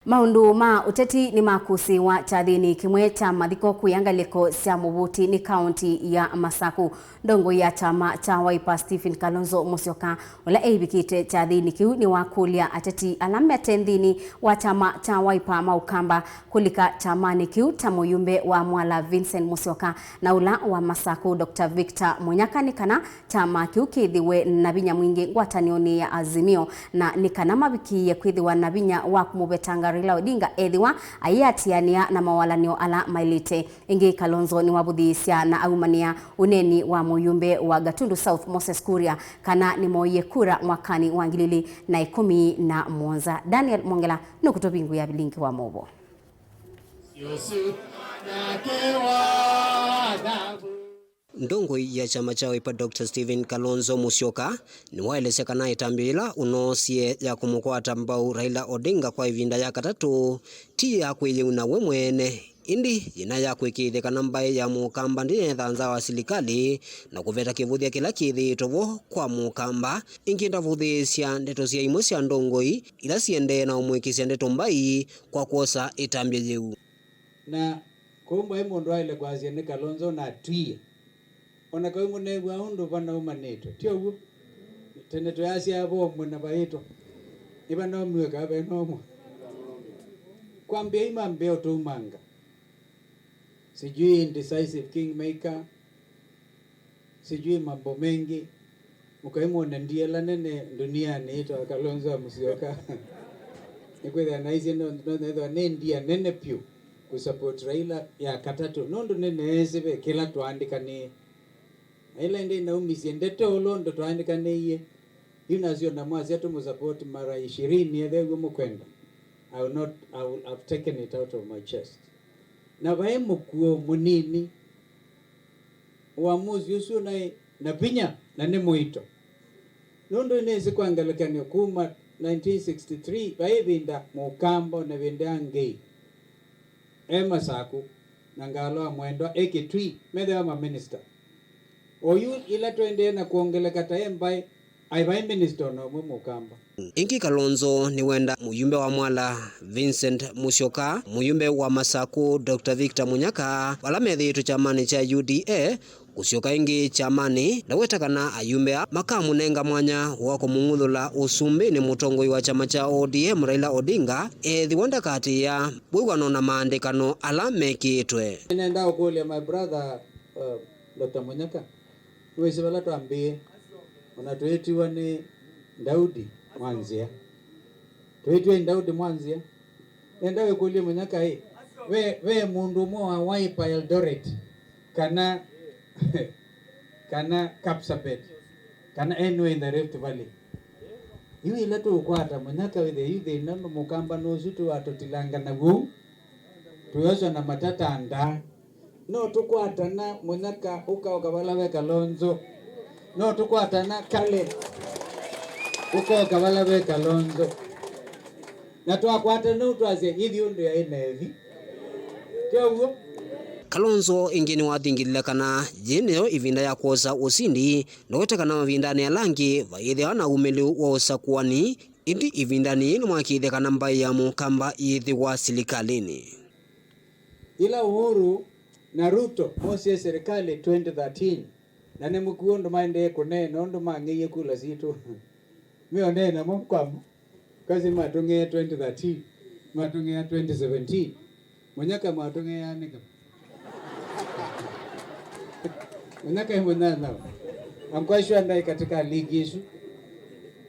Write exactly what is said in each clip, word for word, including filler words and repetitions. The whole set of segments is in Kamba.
Maũndũ ma ũteti nĩmakũsĩĩwa kyathĩnĩ kĩmwe kya mathiko kũya ngalĩko sya mũvũti nĩ kaũnti ya Masaku. Ndongoi ya kyama kya Wiper Stephen Kalonzo Musyoka, ũla eivikĩte kyathĩnĩ kĩu, nĩwakũlya ateti ala mete nthĩnĩ wa kyama kya Wiper ma Ũkamba kũlika kyamanĩ kĩu ta mũyumbe wa Mwala Vincent Musyoka na ũla wa Masaku Doctor Victor Munyaka nĩ kana kyama kĩu kĩthĩwe na vinya mwingĩ ngwatanĩonĩ ya Azimio, na nĩ kana mavikĩĩe kwĩthĩwa na vinya wa kũmũvetanga Raila Odinga ethĩwa ayĩatĩanĩa na mawalany'o ala maĩlĩte. Ĩngĩ, Kalonzo nĩwavũthĩĩsya na aumanĩa ũneeni wa mũyumbe wa Gatundu South Moses Kuria kana nĩmoie kura mwakanĩ wa ngili ilĩ na ĩkũmi na mũonza. Daniel Mwongela nũkũtũvingũĩa vilingi wa maũvoo. Ndongoi ya kyama kya Wiper Doctor Stephen Kalonzo Musyoka nĩwaelesya kana ĩtambya yĩla ũnoosie ya kũmũkwata mbau Raila Odinga kwa ĩvinda ya katatũ ti ya kwĩyĩuna we mwene, ĩndĩ yĩna ya kũĩkĩĩthya kana mbaĩ ya Mũkamba ndĩnetha nza wa silikalĩ na kũveta kĩvũthya kĩla kĩthĩĩtwe vo kwa Mũkamba. Ĩngĩ ndavũthĩĩsya ndeto sya imwe sya ndongoi ila siendee na ũmũĩkĩsya ndeto mbai kwa kwosa ĩtambya yĩu. Na kũu mbaĩ mũndũ aĩle kwasya nĩ Kalonzo na atwie. O na kau mũneew'aa ũndũ vanaumanĩtwe, ti ũw'o? Tene twĩasya vo ũmwe na vaĩtwa. Nĩvanaumiwe kana venomwe? Kwambĩai mambĩa ũtũumanga. Sijui indecisive kingmaker. Sijui mambo mengi. Mũkaimwona ndia ĩla nene ndunianĩ ĩtawa Kalonzo wa Musyoka. Nĩkwĩthĩa naisye no, no, nethwa nĩ ndia nene pyũ kũsupport Raila ya katatũ. Nũndũ nĩneesĩ ve kĩla twaandĩkanĩe. Na ĩla ĩndĩ naumisye ndeto ũla ũndũ twaandĩkanĩie, yu nasyo na mwasya tũmũsupport mara ishirini ethĩwa w'o mũkwenda. I will not, I will, I've taken it out of my chest. Na vaĩ mũkuo mũnini. Ũamusi ũsu ũnaĩ na vinya na nĩ mũito. Nũndũ nĩsĩ kwa ngelekany'o kuma nineteen sixty-three, vaĩ ĩvinda Mũkamba na ĩvinda ya Ngei e Masaku, na Ngalo wa Mwendwa e Kitui, methĩwa maminista. Oyu ĩla tũendee na kwongeleka ta e mbaĩ, aĩ vaĩ minista o na ũmwe Mũkamba. Ĩngĩ Kalonzo nĩwenda mũyumbe wa Mwala Vincent Musyoka, mũyumbe wa Masaku Doctor Victor Munyaka, vala methĩĩtwe kyamanĩ kya U D A, kũsyoka ĩngĩ kyamanĩ, ndaweta kana ayumbe aa makamũnenga mwanya wa kũmũng'uthũla ũsumbĩnĩ mũtongoi wa kyama kya O D M Raila Odinga, ethĩwa ndakatĩĩa wĩw'ano na maandĩkano ala mekĩĩtwe. Nĩnenda ũkũlya my brother, uh, Doctor Munyaka, nĩwĩsĩ vala twambĩĩe? O na twĩtiwa nĩ Daudi Mwanzĩa. Twĩtiwa nĩ Daudi Mwanzĩa. Nenda wĩkũlye Munyaka ĩ, ve, ve mũndũ ũmwe wa Wiper Eldoret, kana, kana Kapsabet, kana anywhere in the Rift Valley? Yu ĩla tũũkwata Munyaka wĩthĩe yu thĩna nĩ Mũkamba nũsu tũatũtilanga naw'o, tũyoswa na matata ndaa. No tũkwatana Munyaka ũkaoka vala ve Kalonzo. No tũkwatana Kale ũkaoka vala ve Kalonzo. Na twakwatana ũu twasya ithyĩ ũndũ yaĩ nevi. Ti ũw'o? Kalonzo ĩngĩ nĩwathingĩlile kana yĩĩ nĩyo ĩvinda ya kwosa ũsindi, ndaweta kana mavindanĩ ala angĩ vayĩthĩawa na umĩlĩu wa ũsakũani, ĩndĩ ĩvindanĩ yĩĩ nĩmwakĩĩthya kana mbaĩ ya Mũkamba yĩthĩwa silikalĩnĩ. Yĩla Uhuru na Ruto mosie serikali twenty thirteen, na nĩ mũkuo ũndũ maendee kũneena ũndũ mang'eie kula sitũ. Meonee namo kwamo. Kasi matũng'ĩe twenty thirteen, matũng'ĩa twenty seventeen. Munyaka mwatũng'ĩaa nĩka? Munyaka ĩ mũnyanyawa. I'm quite sure ndaĩ katika ligi isu.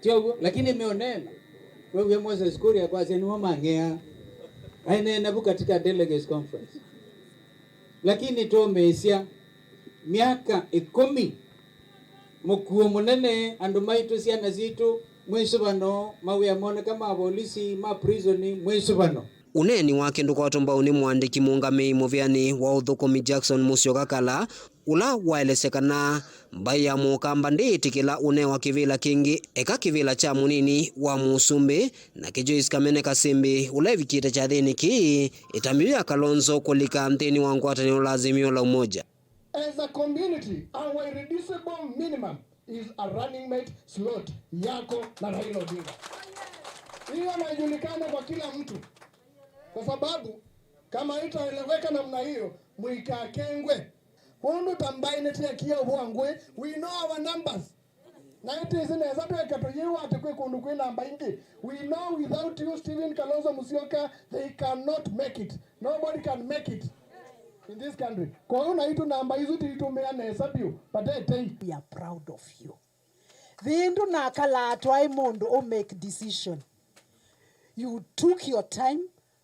Ti ũguo? Lakini meonena. Wewe Moses Kuria kwasya nĩmo mang'ea. Aineena vu katika delegates conference. Lakini tũmĩĩsya myaka ĩkũmi, mũkuo mũnene, andũ maitũ, syana sitũ, mwĩsũvano, mawĩa moneka ma volisi, ma prison, mwĩsũvano. Ũneeni wake ndũkwatwa mbau nĩ mũandĩki mũũngamĩi mũvĩanĩ wa ũthũkũmi Jackson Musyoka Kala, ũla waelesya kana mbaĩ ya Mũkamba ndĩĩtĩkĩla ũnewa kĩvĩla kĩngĩ, eka kĩvĩla kya mũnini wa mũsumbĩ, nake Joyce Kamene Kasimbi, ũla evikĩte kyathĩnĩ kĩĩ, ĩtambya ya Kalonzo kũlika nthĩnĩ wa ngwatanĩo la Azimio la Umoja. As a community, our irreducible minimum is a running mate slot yako na Raila Odinga. Hiyo na ijulikane kwa kila mtu. Kwa sababu kama itaeleweka namna hiyo, mũikakengwe. Ũndũ ta mbaĩ nĩtyekie ũvũa ngũĩ, we know our numbers. Na ĩtĩsĩ nesa twĩke tũyĩwa atĩ kwĩ kũndũ kwĩ namba ingĩ. We know without you, Stephen Kalonzo Musyoka, they cannot make it. Nobody can make it in this country. Kwoou naitũ namba isu tũitũmĩa nesa vyũ, but I tell you, we are proud of you. Thĩndũ nakalaa twaĩ mũndũ ũ make decision. You took your time,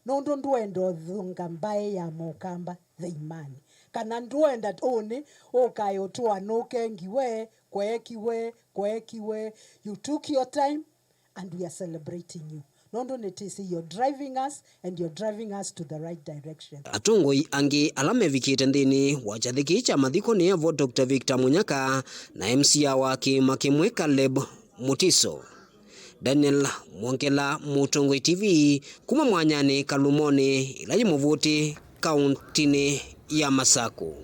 nũndũ ndwenda ũthũnga mbaĩ ya Mũkamba the imani. Kana ndwenda ũnĩ ũkae ũtũa nũkengiwe, kwekiwe, kwekiwe. You took your time and we are celebrating you. Nũndũ nĩtĩsĩ you're driving us and you're driving us to the right direction. Atongoi angĩ ala mevikĩte nthĩnĩ wa kyathĩ kĩĩ kya mathiko nĩ evo Doctor Victor Munyaka na M C A wa kĩĩma kĩmwe Caleb Mutiso. Daniel Mwongela, Mũtongoi T V, kuma Mwanyanĩ Kalumonĩ, ĩla yĩ Mũvũtĩ, kaũntinĩ ya Masakũ.